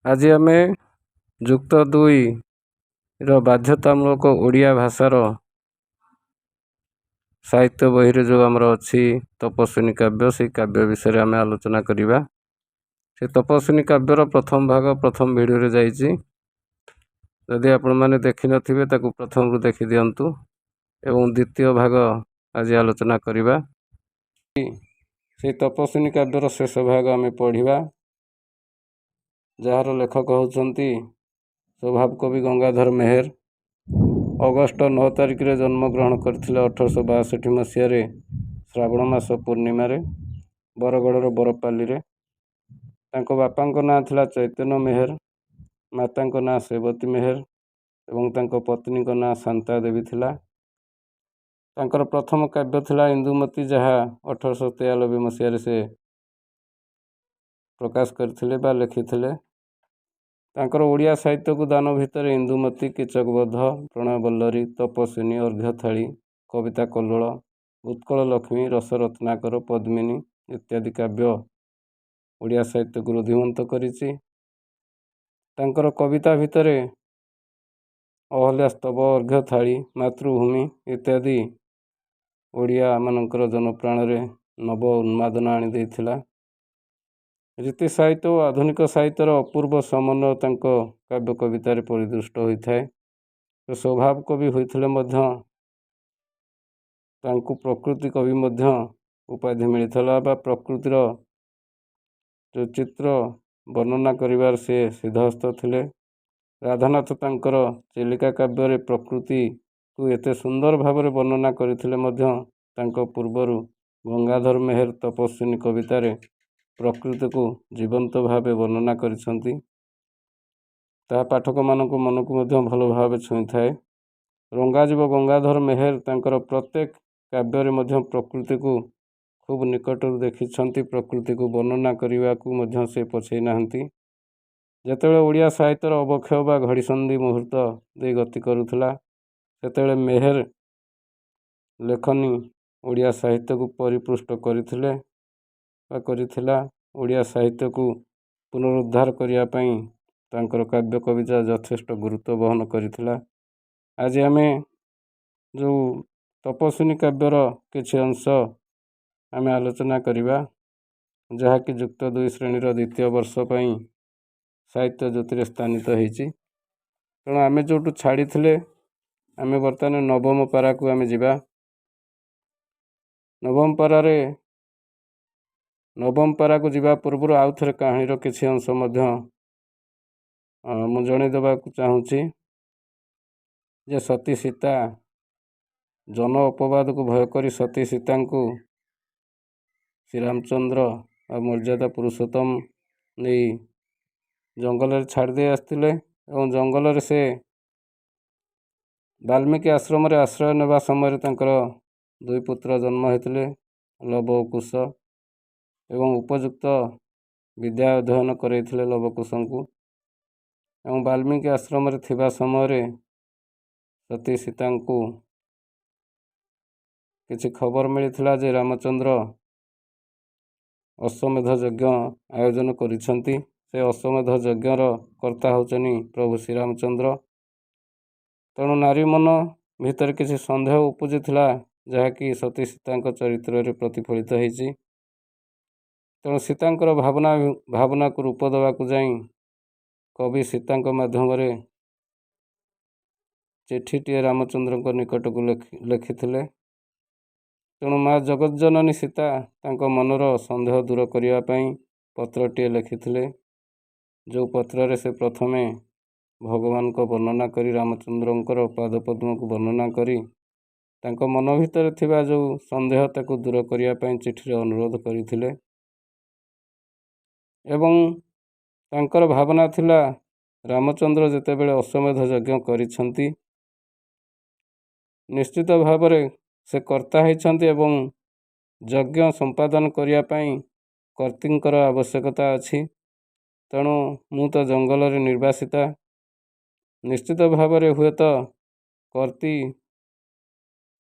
ଆଜି ଆମେ ଯୁକ୍ତ ଦୁଇର ବାଧ୍ୟତାମୂଳକ ଓଡ଼ିଆ ଭାଷାର ସାହିତ୍ୟ ବହିରେ ଯେଉଁ ଆମର ଅଛି ତପସ୍ୱିନୀ କାବ୍ୟ, ସେଇ କାବ୍ୟ ବିଷୟରେ ଆମେ ଆଲୋଚନା କରିବା। ସେ ତପସ୍ୱିନୀ କାବ୍ୟର ପ୍ରଥମ ଭାଗ ପ୍ରଥମ ଭିଡ଼ିଓରେ ଯାଇଛି। ଯଦି ଆପଣମାନେ ଦେଖିନଥିବେ, ତାକୁ ପ୍ରଥମରୁ ଦେଖିଦିଅନ୍ତୁ ଏବଂ ଦ୍ୱିତୀୟ ଭାଗ ଆଜି ଆଲୋଚନା କରିବା। ସେଇ ତପସ୍ୱିନୀ କାବ୍ୟର ଶେଷ ଭାଗ ଆମେ ପଢ଼ିବା, ଯାହାର ଲେଖକ ହେଉଛନ୍ତି ସ୍ୱଭାବ କବି ଗଙ୍ଗାଧର ମେହେର। ଅଗଷ୍ଟ 9 ତାରିଖରେ ଜନ୍ମଗ୍ରହଣ କରିଥିଲେ 1862 ମସିହାରେ ଶ୍ରାବଣ ମାସ ପୂର୍ଣ୍ଣିମାରେ ବରଗଡ଼ର ବରପାଲିରେ। ତାଙ୍କ ବାପାଙ୍କ ନାଁ ଥିଲା ଚୈତନ୍ୟ ମେହେର, ମାତାଙ୍କ ନାଁ ସେବତୀ ମେହେର ଏବଂ ତାଙ୍କ ପତ୍ନୀଙ୍କ ନାଁ ଶାନ୍ତା ଦେବୀ ଥିଲା। ତାଙ୍କର ପ୍ରଥମ କାବ୍ୟ ଥିଲା ଇନ୍ଦୁମତୀ, ଯାହା 1893 ମସିହାରେ ସେ ପ୍ରକାଶ କରିଥିଲେ ବା ଲେଖିଥିଲେ। ତାଙ୍କର ଓଡ଼ିଆ ସାହିତ୍ୟକୁ ଦାନ ଭିତରେ ଇନ୍ଦୁମତୀ, କୀଚକବଧ, ପ୍ରଣୟବଲ୍ଲରୀ, ତପସ୍ୱିନୀ, ଅର୍ଘ୍ୟଥାଳି, କବିତା କଲ୍ଲୋଳ, ଉତ୍କଳ ଲକ୍ଷ୍ମୀ, ରସରତ୍ନାକର, ପଦ୍ମିନୀ ଇତ୍ୟାଦି କାବ୍ୟ ଓଡ଼ିଆ ସାହିତ୍ୟକୁ ରୁଦ୍ଧିମନ୍ତ କରିଛି। ତାଙ୍କର କବିତା ଭିତରେ ଅହଲ୍ୟା ସ୍ତବ, ଅର୍ଘ୍ୟଥାଳି, ମାତୃଭୂମି ଇତ୍ୟାଦି ଓଡ଼ିଆମାନଙ୍କର ଜନପ୍ରାଣରେ ନବ ଉନ୍ମାଦନା ଆଣିଦେଇଥିଲା। ରୀତି ସାହିତ୍ୟ ଓ ଆଧୁନିକ ସାହିତ୍ୟର ଅପୂର୍ବ ସମନ୍ୱୟ ତାଙ୍କ କାବ୍ୟ କବିତାରେ ପରିଦୃଷ୍ଟ ହୋଇଥାଏ। ସ୍ୱଭାବ କବି ହୋଇଥିଲେ ମଧ୍ୟ ତାଙ୍କୁ ପ୍ରକୃତି କବି ମଧ୍ୟ ଉପାଧି ମିଳିଥିଲା ବା ପ୍ରକୃତିର ଯେଉଁ ଚିତ୍ର ବର୍ଣ୍ଣନା କରିବାର ସେ ସିଦ୍ଧହସ୍ତ ଥିଲେ। ରାଧାନାଥ ତାଙ୍କର ଚିଲିକା କାବ୍ୟରେ ପ୍ରକୃତିକୁ ଏତେ ସୁନ୍ଦର ଭାବରେ ବର୍ଣ୍ଣନା କରିଥିଲେ ମଧ୍ୟ ତାଙ୍କ ପୂର୍ବରୁ ଗଙ୍ଗାଧର ମେହେର ତପସ୍ୱିନୀ କବିତାରେ ପ୍ରକୃତିକୁ ଜୀବନ୍ତ ଭାବେ ବର୍ଣ୍ଣନା କରିଛନ୍ତି। ତାହା ପାଠକମାନଙ୍କ ମନକୁ ମଧ୍ୟ ଭଲ ଭାବେ ଛୁଇଁଥାଏ। ରଙ୍ଗାଜୀବ ଗଙ୍ଗାଧର ମେହେର ତାଙ୍କର ପ୍ରତ୍ୟେକ କାବ୍ୟରେ ମଧ୍ୟ ପ୍ରକୃତିକୁ ଖୁବ୍ ନିକଟରୁ ଦେଖିଛନ୍ତି। ପ୍ରକୃତିକୁ ବର୍ଣ୍ଣନା କରିବାକୁ ମଧ୍ୟ ସେ ପଛେଇ ନାହାନ୍ତି। ଯେତେବେଳେ ଓଡ଼ିଆ ସାହିତ୍ୟର ଅବକ୍ଷୟ ବା ଘଡ଼ିସନ୍ଧି ମୁହୂର୍ତ୍ତ ଦେଇ ଗତି କରୁଥିଲା, ସେତେବେଳେ ମେହେର ଲେଖନୀ ଓଡ଼ିଆ ସାହିତ୍ୟକୁ ପରିପୃଷ୍ଟ କରିଥିଲେ ବା କରିଥିଲା। ଓଡ଼ିଆ ସାହିତ୍ୟକୁ ପୁନରୁଦ୍ଧାର କରିବା ପାଇଁ ତାଙ୍କର କାବ୍ୟ କବିତା ଯଥେଷ୍ଟ ଗୁରୁତ୍ୱ ବହନ କରିଥିଲା। ଆଜି ଆମେ ଯେଉଁ ତପସ୍ୱିନୀ କାବ୍ୟର କିଛି ଅଂଶ ଆମେ ଆଲୋଚନା କରିବା, ଯାହାକି ଯୁକ୍ତ ଦୁଇ ଶ୍ରେଣୀର ଦ୍ୱିତୀୟ ବର୍ଷ ପାଇଁ ସାହିତ୍ୟ ଜ୍ୟୋତିରେ ସ୍ଥାନିତ ହେଇଛି। ତେଣୁ ଆମେ ଯେଉଁଠୁ ଛାଡ଼ିଥିଲେ, ଆମେ ବର୍ତ୍ତମାନ ନବମ ପାରାକୁ ଆମେ ଯିବା। ନବମ ପାରାରେ, ନବମ ପାରାକୁ ଯିବା ପୂର୍ବରୁ ଆଉ ଥରେ କାହାଣୀର କିଛି ଅଂଶ ମଧ୍ୟ ମୁଁ ଜଣାଇ ଦେବାକୁ ଚାହୁଁଛି ଯେ ସତୀ ସୀତା ଜନ ଅପବାଦକୁ ଭୟ କରି ସତୀ ସୀତାଙ୍କୁ ଶ୍ରୀରାମଚନ୍ଦ୍ର ଆଉ ମର୍ଯ୍ୟାଦା ପୁରୁଷୋତ୍ତମ ନେଇ ଜଙ୍ଗଲରେ ଛାଡ଼ି ଦେଇ ଆସିଥିଲେ ଏବଂ ଜଙ୍ଗଲରେ ସେ ବାଲ୍ମୀକି ଆଶ୍ରମରେ ଆଶ୍ରୟ ନେବା ସମୟରେ ତାଙ୍କର ଦୁଇ ପୁତ୍ର ଜନ୍ମ ହୋଇଥିଲେ, ଲବ ଓ କୁଶ, ଏବଂ ଉପଯୁକ୍ତ ବିଦ୍ୟା ଅଧ୍ୟୟନ କରାଇଥିଲେ ଲବ କୁଶଙ୍କୁ। ଏବଂ ବାଲ୍ମୀକି ଆଶ୍ରମରେ ଥିବା ସମୟରେ ସତୀ ସୀତାଙ୍କୁ କିଛି ଖବର ମିଳିଥିଲା ଯେ ରାମଚନ୍ଦ୍ର ଅଶ୍ୱମେଧ ଯଜ୍ଞ ଆୟୋଜନ କରିଛନ୍ତି। ସେ ଅଶ୍ୱମେଧ ଯଜ୍ଞର କର୍ତ୍ତା ହେଉଛନ୍ତି ପ୍ରଭୁ ଶ୍ରୀରାମଚନ୍ଦ୍ର। ତେଣୁ ନାରୀ ମନ ଭିତରେ କିଛି ସନ୍ଦେହ ଉପୁଜିଥିଲା, ଯାହାକି ସତୀ ସୀତାଙ୍କ ଚରିତ୍ରରେ ପ୍ରତିଫଳିତ ହେଇଛି। ତେଣୁ ସୀତାଙ୍କର ଭାବନାକୁ ରୂପ ଦେବାକୁ ଯାଇ କବି ସୀତାଙ୍କ ମାଧ୍ୟମରେ ଚିଠିଟିଏ ରାମଚନ୍ଦ୍ରଙ୍କ ନିକଟକୁ ଲେଖିଥିଲେ। ତେଣୁ ମା ଜଗତଜନନୀ ସୀତା ତାଙ୍କ ମନର ସନ୍ଦେହ ଦୂର କରିବା ପାଇଁ ପତ୍ରଟିଏ ଲେଖିଥିଲେ, ଯେଉଁ ପତ୍ରରେ ସେ ପ୍ରଥମେ ଭଗବାନଙ୍କ ବର୍ଣ୍ଣନା କରି, ରାମଚନ୍ଦ୍ରଙ୍କର ପାଦପଦ୍ମକୁ ବର୍ଣ୍ଣନା କରି, ତାଙ୍କ ମନ ଭିତରେ ଥିବା ଯେଉଁ ସନ୍ଦେହ ତାକୁ ଦୂର କରିବା ପାଇଁ ଚିଠିରେ ଅନୁରୋଧ କରିଥିଲେ। ଏବଂ ତାଙ୍କର ଭାବନା ଥିଲା, ରାମଚନ୍ଦ୍ର ଯେତେବେଳେ ଅଶ୍ୱମେଧ ଯଜ୍ଞ କରିଛନ୍ତି, ନିଶ୍ଚିତ ଭାବରେ ସେ କର୍ତ୍ତା ହେଇଛନ୍ତି ଏବଂ ଯଜ୍ଞ ସମ୍ପାଦନ କରିବା ପାଇଁ କର୍ତ୍ତୀଙ୍କର ଆବଶ୍ୟକତା ଅଛି। ତେଣୁ ମୁଁ ତ ଜଙ୍ଗଲରେ ନିର୍ବାସିତା, ନିଶ୍ଚିତ ଭାବରେ ହୁଏତ କର୍ତ୍ତୀ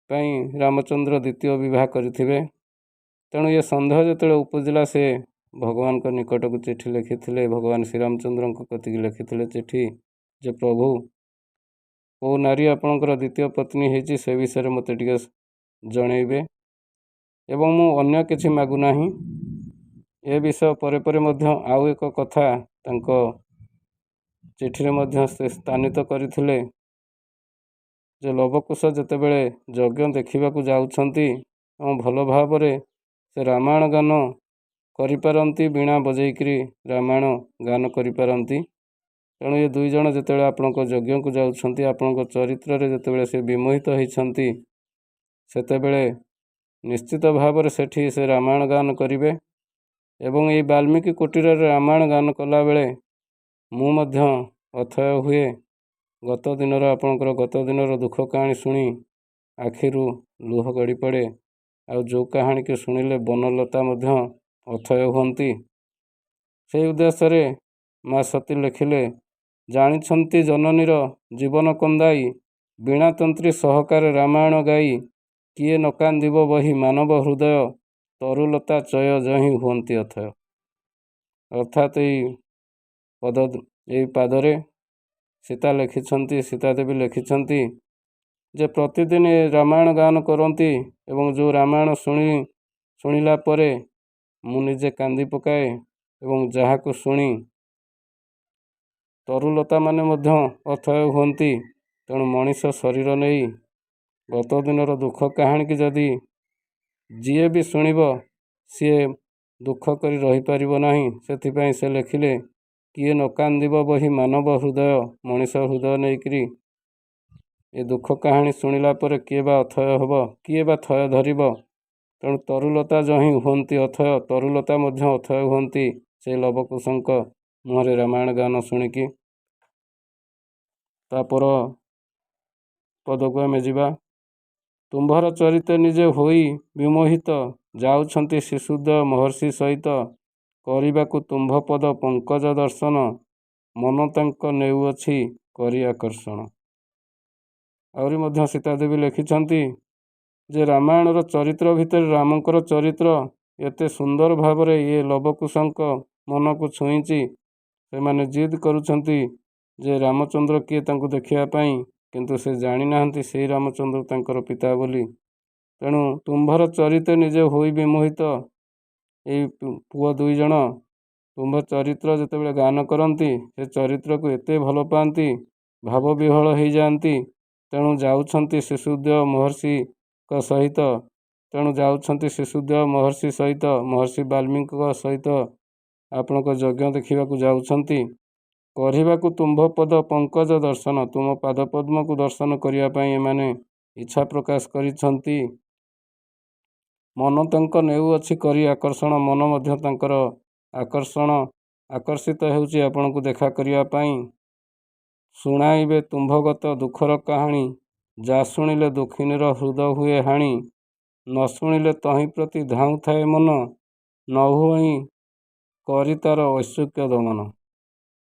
ପାଇଁ ରାମଚନ୍ଦ୍ର ଦ୍ୱିତୀୟ ବିବାହ କରିଥିବେ। ତେଣୁ ଏ ସନ୍ଦେହ ଯେତେବେଳେ ଉପୁଜିଲା, ସେ ଭଗବାନଙ୍କ ନିକଟକୁ ଚିଠି ଲେଖିଥିଲେ, ଭଗବାନ ଶ୍ରୀରାମଚନ୍ଦ୍ରଙ୍କ କତିକି ଲେଖିଥିଲେ ଚିଠି ଯେ ପ୍ରଭୁ, କେଉଁ ନାରୀ ଆପଣଙ୍କର ଦ୍ୱିତୀୟ ପତ୍ନୀ ହେଇଛି ସେ ବିଷୟରେ ମୋତେ ଟିକେ ଜଣେଇବେ ଏବଂ ମୁଁ ଅନ୍ୟ କିଛି ମାଗୁନାହିଁ। ଏ ବିଷୟ ପରେ ପରେ ମଧ୍ୟ ଆଉ ଏକ କଥା ତାଙ୍କ ଚିଠିରେ ମଧ୍ୟ ସେ ସ୍ଥାନିତ କରିଥିଲେ ଯେ ଲବକୁଶ ଯେତେବେଳେ ଯଜ୍ଞ ଦେଖିବାକୁ ଯାଉଛନ୍ତି ଏବଂ ଭଲ ଭାବରେ ସେ ରାମାୟଣ ଗାନ କରିପାରନ୍ତି, ବୀଣା ବଜେଇକିରି ରାମାୟଣ ଗାନ କରିପାରନ୍ତି। ତେଣୁ ଏ ଦୁଇ ଜଣ ଯେତେବେଳେ ଆପଣଙ୍କ ଯଜ୍ଞକୁ ଯାଉଛନ୍ତି, ଆପଣଙ୍କ ଚରିତ୍ରରେ ଯେତେବେଳେ ସେ ବିମୋହିତ ହେଇଛନ୍ତି, ସେତେବେଳେ ନିଶ୍ଚିତ ଭାବରେ ସେଠି ସେ ରାମାୟଣ ଗାନ କରିବେ ଏବଂ ଏଇ ବାଲ୍ମୀକି କୁଟୀରରେ ରାମାୟଣ ଗାନ କଲାବେଳେ ମୁଁ ମଧ୍ୟ ଅଥୟ ହୁଏ। ଗତ ଦିନର ଆପଣଙ୍କର ଗତ ଦିନର ଦୁଃଖ କାହାଣୀ ଶୁଣି ଆଖିରୁ ଲୁହ ଗଡ଼ି ପଡ଼େ, ଆଉ ଯେଉଁ କାହାଣୀକି ଶୁଣିଲେ ବନଲତା ମଧ୍ୟ ଅଥୟ ହୁଅନ୍ତି। ସେଇ ଉଦ୍ଦେଶ୍ୟରେ ମା ସତୀ ଲେଖିଲେ, ଜାଣିଛନ୍ତି ଜନନୀର ଜୀବନ କନ୍ଦାଇ, ବୀଣାତନ୍ତ୍ରୀ ସହକାରେ ରାମାୟଣ ଗାଇ, କିଏ ନ କାନ୍ଦିବ ବହି ମାନବ ହୃଦୟ, ତରୁଲତା ଚୟ ଯହିଁ ହୁଅନ୍ତି ଅଥୟ। ଅର୍ଥାତ୍ ଏଇ ପଦ, ଏଇ ପାଦରେ ସୀତା ଲେଖିଛନ୍ତି, ସୀତା ଦେବୀ ଲେଖିଛନ୍ତି ଯେ ପ୍ରତିଦିନ ରାମାୟଣ ଗାନ କରନ୍ତି ଏବଂ ଯେଉଁ ରାମାୟଣ ଶୁଣିଲା ପରେ ମୁଁ ନିଜେ କାନ୍ଦି ପକାଏ ଏବଂ ଯାହାକୁ ଶୁଣି ତରୁଲତାମାନେ ମଧ୍ୟ ଅଥୟ ହୁଅନ୍ତି। ତେଣୁ ମଣିଷ ଶରୀର ନେଇ ଗତ ଦିନର ଦୁଃଖ କାହାଣୀକି ଯଦି ଯିଏ ବି ଶୁଣିବ, ସିଏ ଦୁଃଖ କରି ରହିପାରିବ ନାହିଁ। ସେଥିପାଇଁ ସେ ଲେଖିଲେ, କିଏ ନ କାନ୍ଦିବ ବହି ମାନବ ହୃଦୟ। ମଣିଷ ହୃଦୟ ନେଇକରି ଏ ଦୁଃଖ କାହାଣୀ ଶୁଣିଲା ପରେ କିଏ ବା ଅଥୟ ହେବ, କିଏ ବା ଥୟ ଧରିବ? ତେଣୁ ତରୁଲତା ଯହିଁ ହୁଅନ୍ତି ଅଥୟ, ତରୁଲତା ମଧ୍ୟ ଅଥୟ ହୁଅନ୍ତି ସେ ଲବକୁଶଙ୍କ ମୁହଁରେ ରାମାୟଣ ଗାନ ଶୁଣିକି। ତାପର ପଦକୁ ଆମେ ଯିବା। ତୁମ୍ଭର ଚରିତ ନିଜେ ହୋଇ ବିମୋହିତ, ଯାଉଛନ୍ତି ଶିଶୁଦ୍ୱୟ ମହର୍ଷି ସହିତ, କରିବାକୁ ତୁମ୍ଭ ପଦ ପଙ୍କଜ ଦର୍ଶନ, ମନ ତାଙ୍କ ନେଉଅଛି କରି ଆକର୍ଷଣ। ଆହୁରି ମଧ୍ୟ ସୀତାଦେବୀ ଲେଖିଛନ୍ତି ଯେ ରାମାୟଣର ଚରିତ୍ର ଭିତରେ ରାମଙ୍କର ଚରିତ୍ର ଏତେ ସୁନ୍ଦର ଭାବରେ ଇଏ ଲବକୁଶଙ୍କ ମନକୁ ଛୁଇଁଛି। ସେମାନେ ଜିଦ୍ କରୁଛନ୍ତି ଯେ ରାମଚନ୍ଦ୍ର କିଏ ତାଙ୍କୁ ଦେଖିବା ପାଇଁ, କିନ୍ତୁ ସେ ଜାଣିନାହାନ୍ତି ସେଇ ରାମଚନ୍ଦ୍ର ତାଙ୍କର ପିତା ବୋଲି। ତେଣୁ ତୁମ୍ଭର ଚରିତ ନିଜେ ହୋଇ ବିମୋହିତ, ଏଇ ପୁଅ ଦୁଇ ଜଣ ତୁମ୍ଭ ଚରିତ୍ର ଯେତେବେଳେ ଗାନ କରନ୍ତି, ସେ ଚରିତ୍ରକୁ ଏତେ ଭଲ ପାଆନ୍ତି, ଭାବ ବିହ୍ୱଳ ହେଇଯାଆନ୍ତି। ତେଣୁ ଯାଉଛନ୍ତି ଶିଶୁଦ୍ୱୟ ମହର୍ଷିଙ୍କ ସହିତ, ତେଣୁ ଯାଉଛନ୍ତି ଶିଶୁଦ୍ୱୟ ମହର୍ଷି ସହିତ, ମହର୍ଷି ବାଲ୍ମୀକିଙ୍କ ସହିତ ଆପଣଙ୍କ ଯଜ୍ଞ ଦେଖିବାକୁ ଯାଉଛନ୍ତି। କରିବାକୁ ତୁମ୍ଭ ପଦ ପଙ୍କଜ ଦର୍ଶନ, ତୁମ ପାଦ ପଦ୍ମକୁ ଦର୍ଶନ କରିବା ପାଇଁ ଏମାନେ ଇଚ୍ଛା ପ୍ରକାଶ କରିଛନ୍ତି। ମନ ତାଙ୍କ ନେଉଅଛି କରି ଆକର୍ଷଣ, ମନ ମଧ୍ୟ ତାଙ୍କର ଆକର୍ଷିତ ହେଉଛି ଆପଣଙ୍କୁ ଦେଖା କରିବା ପାଇଁ। ଶୁଣାଇବେ ତୁମ୍ଭଗତ ଦୁଃଖର କାହାଣୀ, ଯା ଶୁଣିଲେ ଦୁଃଖିନୀର ହୃଦ ହୁଏ ହାଣି, ନ ଶୁଣିଲେ ତହିଁ ପ୍ରତି ଧାଉଁଥାଏ ମନ, ନ ହୁଅଇ କରି ତାର ଐଶ୍ୱକ୍ୟ ଦମନ।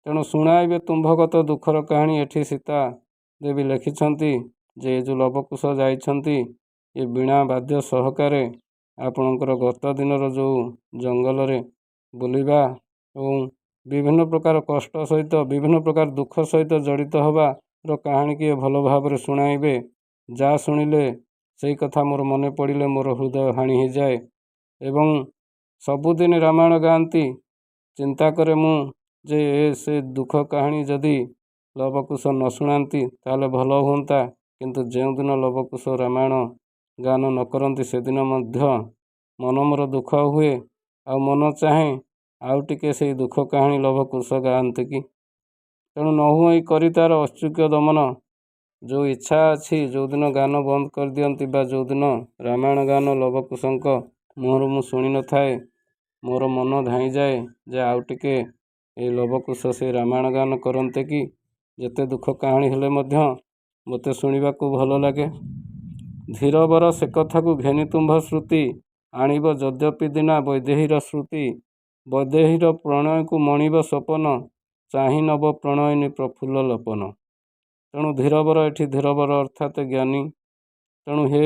ତେଣୁ ଶୁଣାଇବେ ତୁମ୍ଭଗତ ଦୁଃଖର କାହାଣୀ। ଏଠି ସୀତା ଦେବୀ ଲେଖିଛନ୍ତି ଯେ ଏ ଯେଉଁ ଲବକୁଶ ଯାଇଛନ୍ତି, ଏ ବୀଣା ବାଦ୍ୟ ସହକାରେ ଆପଣଙ୍କର ଗତ ଦିନର ଯେଉଁ ଜଙ୍ଗଲରେ ବୁଲିବା ଏବଂ ବିଭିନ୍ନ ପ୍ରକାର କଷ୍ଟ ସହିତ, ବିଭିନ୍ନ ପ୍ରକାର ଦୁଃଖ ସହିତ ଜଡ଼ିତ ହେବାର କାହାଣୀକି ଭଲ ଭାବରେ ଶୁଣାଇବେ, ଯାହା ଶୁଣିଲେ ସେଇ କଥା ମୋର ମନେ ପଡ଼ିଲେ ମୋର ହୃଦୟ ହାଣି ହେଇଯାଏ। ଏବଂ ସବୁଦିନ ରାମାୟଣ ଗାଆନ୍ତି, ଚିନ୍ତା କରେ ମୁଁ ଯେ ଏ ସେ ଦୁଃଖ କାହାଣୀ ଯଦି ଲବକୁଶ ନ ଶୁଣାନ୍ତି ତାହେଲେ ଭଲ ହୁଅନ୍ତା। କିନ୍ତୁ ଯେଉଁଦିନ ଲବକୁଶ ରାମାୟଣ ଗାନ ନ କରନ୍ତି, ସେଦିନ ମଧ୍ୟ ମନ ମୋର ଦୁଃଖ ହୁଏ ଆଉ ମନ ଚାହେଁ ଆଉ ଟିକେ ସେଇ ଦୁଃଖ କାହାଣୀ ଲବକୁଶ ଗାଆନ୍ତେ କି। ତେଣୁ ନ ହୁଅଇ କରି ତାର ଐଶ୍ୱକ୍ୟ ଦମନ, ଯେଉଁ ଇଚ୍ଛା ଅଛି, ଯେଉଁଦିନ ଗାନ ବନ୍ଦ କରିଦିଅନ୍ତି ବା ଯେଉଁଦିନ ରାମାୟଣ ଗାନ ଲବକୁଶଙ୍କ ମୁହଁରୁ ମୁଁ ଶୁଣିନଥାଏ, ମୋର ମନ ଧାଇଁଯାଏ ଯେ ଆଉ ଟିକେ ଏ ଲବକୁଶ ସେ ରାମାୟଣ ଗାନ କରନ୍ତେ କି। ଯେତେ ଦୁଃଖ କାହାଣୀ ହେଲେ ମଧ୍ୟ ମୋତେ ଶୁଣିବାକୁ ଭଲ ଲାଗେ। ଧୀରବର ସେ କଥାକୁ ଘେନି ତୁମ୍ଭ ଶ୍ରୁତି, ଆଣିବ ଯଦ୍ୟପି ଦିନା ବୈଦେହୀର ଶ୍ରୁତି, ବୈଦେହୀର ପ୍ରଣୟକୁ ମଣିବ ସପନ, ଚାହିଁ ନବ ପ୍ରଣୟିନୀ ପ୍ରଫୁଲ୍ଲ ଲପନ। ତେଣୁ ଧୀରବର, ଏଠି ଧୀରବର ଅର୍ଥାତ୍ ଜ୍ଞାନୀ। ତେଣୁ ହେ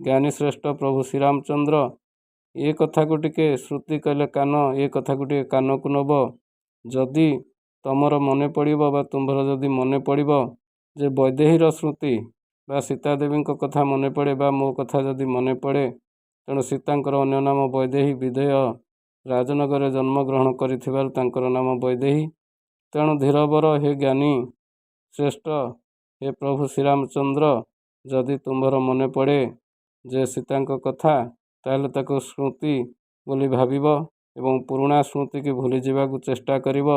ଜ୍ଞାନୀ ଶ୍ରେଷ୍ଠ ପ୍ରଭୁ ଶ୍ରୀରାମଚନ୍ଦ୍ର, ଏ କଥାକୁ ଟିକେ ଶ୍ରୁତି କହିଲେ କାନ, ଏ କଥାକୁ ଟିକେ କାନକୁ ନେବ। ଯଦି ତମର ମନେ ପଡ଼ିବ ବା ତୁମ୍ଭର ଯଦି ମନେ ପଡ଼ିବ ଯେ ବୈଦେହୀର ସ୍ମୃତି ବା ସୀତା ଦେବୀଙ୍କ କଥା ମନେ ପଡ଼େ ବା ମୋ କଥା ଯଦି ମନେ ପଡ଼େ, ତେଣୁ ସୀତାଙ୍କର ଅନ୍ୟ ନାମ ବୈଦେହୀ। ବିଧେୟ ରାଜନଗରରେ ଜନ୍ମଗ୍ରହଣ କରିଥିବାରୁ ତାଙ୍କର ନାମ ବୈଦେହୀ। ତେଣୁ ଧୀରବର, ହେ ଜ୍ଞାନୀ ଶ୍ରେଷ୍ଠ, ହେ ପ୍ରଭୁ ଶ୍ରୀରାମଚନ୍ଦ୍ର, ଯଦି ତୁମ୍ଭର ମନେ ପଡ଼େ ଯେ ସୀତାଙ୍କ କଥା, ତାହେଲେ ତାକୁ ସ୍ମୃତି ବୋଲି ଭାବିବ ଏବଂ ପୁରୁଣା ସ୍ମୃତିକି ଭୁଲିଯିବାକୁ ଚେଷ୍ଟା କରିବ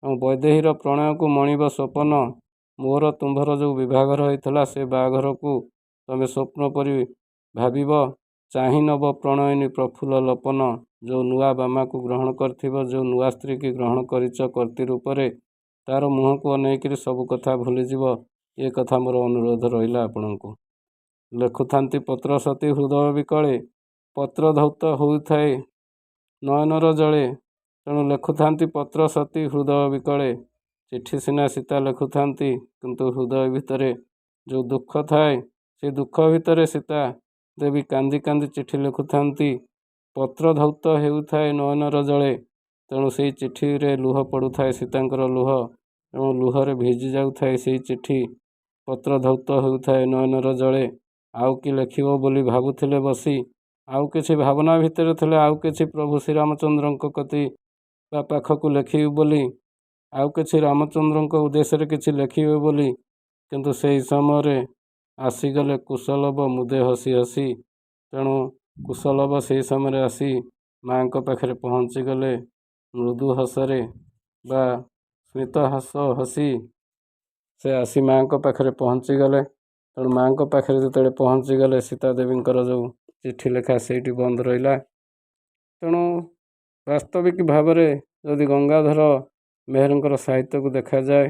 ଏବଂ ବୈଦେହୀର ପ୍ରଣୟକୁ ମଣିବ ସ୍ୱପ୍ନ। ମୋର ତୁମ୍ଭର ଯେଉଁ ବିବାହଘର ହେଇଥିଲା, ସେ ବାହାଘରକୁ ତମେ ସ୍ୱପ୍ନ ପରି ଭାବିବ। ଚାହିଁ ନବ ପ୍ରଣୟିନୀ ପ୍ରଫୁଲ୍ଲ ଲପନ। ଯେଉଁ ନୂଆ ବାମାକୁ ଗ୍ରହଣ କରିଥିବ, ଯେଉଁ ନୂଆ ସ୍ତ୍ରୀକି ଗ୍ରହଣ କରିଛ କର୍ତ୍ତୀ ରୂପରେ, ତାର ମୁହଁକୁ ଅନେଇକିରି ସବୁ କଥା ଭୁଲିଯିବ। ଏ କଥା ମୋର ଅନୁରୋଧ ରହିଲା ଆପଣଙ୍କୁ। ଲେଖୁଥାନ୍ତି ପତ୍ର ସତୀ ହୃଦୟ ବିକଳେ, ପତ୍ର ଧୌତ ହେଉଥାଏ ନୟନର ଜଳେ। ତେଣୁ ଲେଖୁଥାନ୍ତି ପତ୍ର ସତୀ ହୃଦୟ ବିକଳେ। ଚିଠି ସିନା ସୀତା ଲେଖୁଥାନ୍ତି, କିନ୍ତୁ ହୃଦୟ ଭିତରେ ଯେଉଁ ଦୁଃଖ ଥାଏ, ସେ ଦୁଃଖ ଭିତରେ ସୀତା ଦେବୀ କାନ୍ଦି କାନ୍ଦି ଚିଠି ଲେଖୁଥାନ୍ତି। ପତ୍ର ଧୌତ ହେଉଥାଏ ନୟନର ଜଳେ। ତେଣୁ ସେଇ ଚିଠିରେ ଲୁହ ପଡ଼ୁଥାଏ, ସୀତାଙ୍କର ଲୁହ, ଏବଂ ଲୁହରେ ଭିଜି ଯାଉଥାଏ ସେଇ ଚିଠି। ପତ୍ର ଧୌତ ହେଉଥାଏ ନୟନର ଜଳେ। ଆଉ କି ଲେଖିବ ବୋଲି ଭାବୁଥିଲେ ବସି, ଆଉ କିଛି ଭାବନା ଭିତରେ ଥିଲେ, ଆଉ କିଛି ପ୍ରଭୁ ଶ୍ରୀରାମଚନ୍ଦ୍ରଙ୍କ କତି ବା ପାଖକୁ ଲେଖିବି ବୋଲି, ଆଉ କିଛି ରାମଚନ୍ଦ୍ରଙ୍କ ଉଦ୍ଦେଶ୍ୟରେ କିଛି ଲେଖିବେ ବୋଲି, କିନ୍ତୁ ସେହି ସମୟରେ ଆସିଗଲେ କୁଶଲବ ମୁଦେ ହସି ହସି। ତେଣୁ କୁଶଲବ ସେହି ସମୟରେ ଆସି ମାଆଙ୍କ ପାଖରେ ପହଞ୍ଚିଗଲେ। ମୃଦୁ ହସରେ ବା ସ୍ମିତ ହସ ହସି ସେ ଆସି ମାଆଙ୍କ ପାଖରେ ପହଞ୍ଚିଗଲେ। ତେଣୁ ମାଆଙ୍କ ପାଖରେ ଯେତେବେଳେ ପହଞ୍ଚିଗଲେ, ସୀତା ଦେବୀଙ୍କର ଯେଉଁ ଚିଠି ଲେଖା ସେଇଠି ବନ୍ଦ ରହିଲା। ତେଣୁ ବାସ୍ତବିକ ଭାବରେ ଯଦି ଗଙ୍ଗାଧର ମେହେରଙ୍କର ସାହିତ୍ୟକୁ ଦେଖାଯାଏ,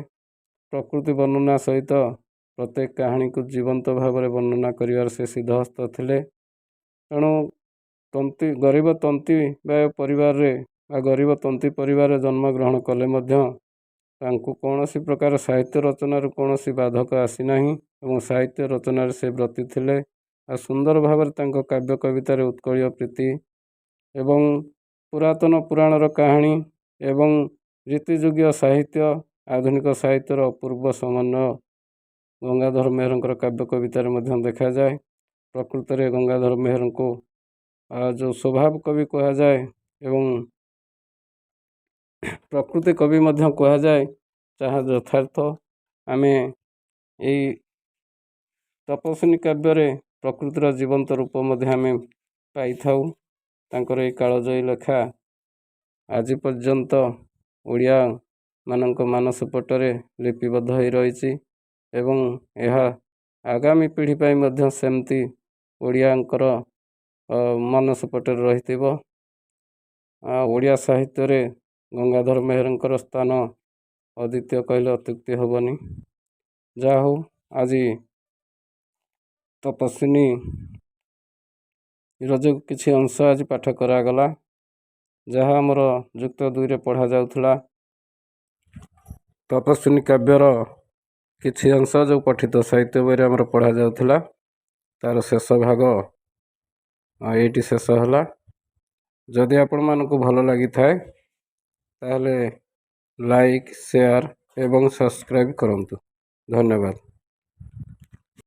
ପ୍ରକୃତି ବର୍ଣ୍ଣନା ସହିତ ପ୍ରତ୍ୟେକ କାହାଣୀକୁ ଜୀବନ୍ତ ଭାବରେ ବର୍ଣ୍ଣନା କରିବାର ସେ ସିଦ୍ଧହସ୍ତ ଥିଲେ। ତେଣୁ ତନ୍ତୀ, ଗରିବ ତନ୍ତୀ ବା ପରିବାରରେ ବା ଗରିବ ତନ୍ତୀ ପରିବାରରେ ଜନ୍ମଗ୍ରହଣ କଲେ ମଧ୍ୟ ତାଙ୍କୁ କୌଣସି ପ୍ରକାର ସାହିତ୍ୟ ରଚନାରୁ କୌଣସି ବାଧକ ଆସିନାହିଁ ଏବଂ ସାହିତ୍ୟ ରଚନାରେ ସେ ବ୍ରତୀ ଥିଲେ। ଆଉ ସୁନ୍ଦର ଭାବରେ ତାଙ୍କ କାବ୍ୟ କବିତାରେ ଉତ୍କଳୀୟ ପ୍ରୀତି ଏବଂ ପୁରାତନ ପୁରାଣର କାହାଣୀ ଏବଂ ରୀତିଯୁଗୀୟ ସାହିତ୍ୟ, ଆଧୁନିକ ସାହିତ୍ୟର ଅପୂର୍ବ ସମନ୍ୱୟ ଗଙ୍ଗାଧର ମେହେରଙ୍କର କାବ୍ୟ କବିତାରେ ମଧ୍ୟ ଦେଖାଯାଏ। ପ୍ରକୃତରେ ଗଙ୍ଗାଧର ମେହେରଙ୍କୁ ଯେଉଁ ସ୍ୱଭାବ କବି କୁହାଯାଏ ଏବଂ ପ୍ରକୃତି କବି ମଧ୍ୟ କୁହାଯାଏ, ତାହା ଯଥାର୍ଥ। ଆମେ ଏଇ ତପସ୍ୱିନୀ କାବ୍ୟରେ ପ୍ରକୃତିର ଜୀବନ୍ତ ରୂପ ମଧ୍ୟ ଆମେ ପାଇଥାଉ। ତାଙ୍କର ଏଇ କାଳଜୟୀ ଲେଖା ଆଜି ପର୍ଯ୍ୟନ୍ତ ଓଡ଼ିଆମାନଙ୍କ ମାନସପଟରେ ଲିପିବଦ୍ଧ ହୋଇ ରହିଛି ଏବଂ ଏହା ଆଗାମୀ ପିଢ଼ି ପାଇଁ ମଧ୍ୟ ସେମିତି ଓଡ଼ିଆଙ୍କର ମାନସପଟରେ ରହିଥିବ। ଓଡ଼ିଆ ସାହିତ୍ୟରେ ଗଙ୍ଗାଧର ମେହେରଙ୍କର ସ୍ଥାନ ଅଦ୍ୱିତୀୟ କହିଲେ ଅତ୍ୟୁକ୍ତି ହେବନି। ଯାହା ହଉ, ଆଜି ତପସ୍ୱିନୀର ଯେଉଁ କିଛି ଅଂଶ ଆଜି ପାଠ କରାଗଲା, ଯାହା ଆମର ଯୁକ୍ତ ଦୁଇରେ ପଢ଼ାଯାଉଥିଲା, ତପସ୍ୱିନୀ କାବ୍ୟର କିଛି ଅଂଶ ଯେଉଁ ପଠିତ ସାହିତ୍ୟ ବହିରେ ଆମର ପଢ଼ାଯାଉଥିଲା, ତାର ଶେଷ ଭାଗ ଏଇଠି ଶେଷ ହେଲା। ଯଦି ଆପଣମାନଙ୍କୁ ଭଲ ଲାଗିଥାଏ, ତାହେଲେ ଲାଇକ୍, ସେୟାର ଏବଂ ସବସ୍କ୍ରାଇବ୍ କରନ୍ତୁ। ଧନ୍ୟବାଦ।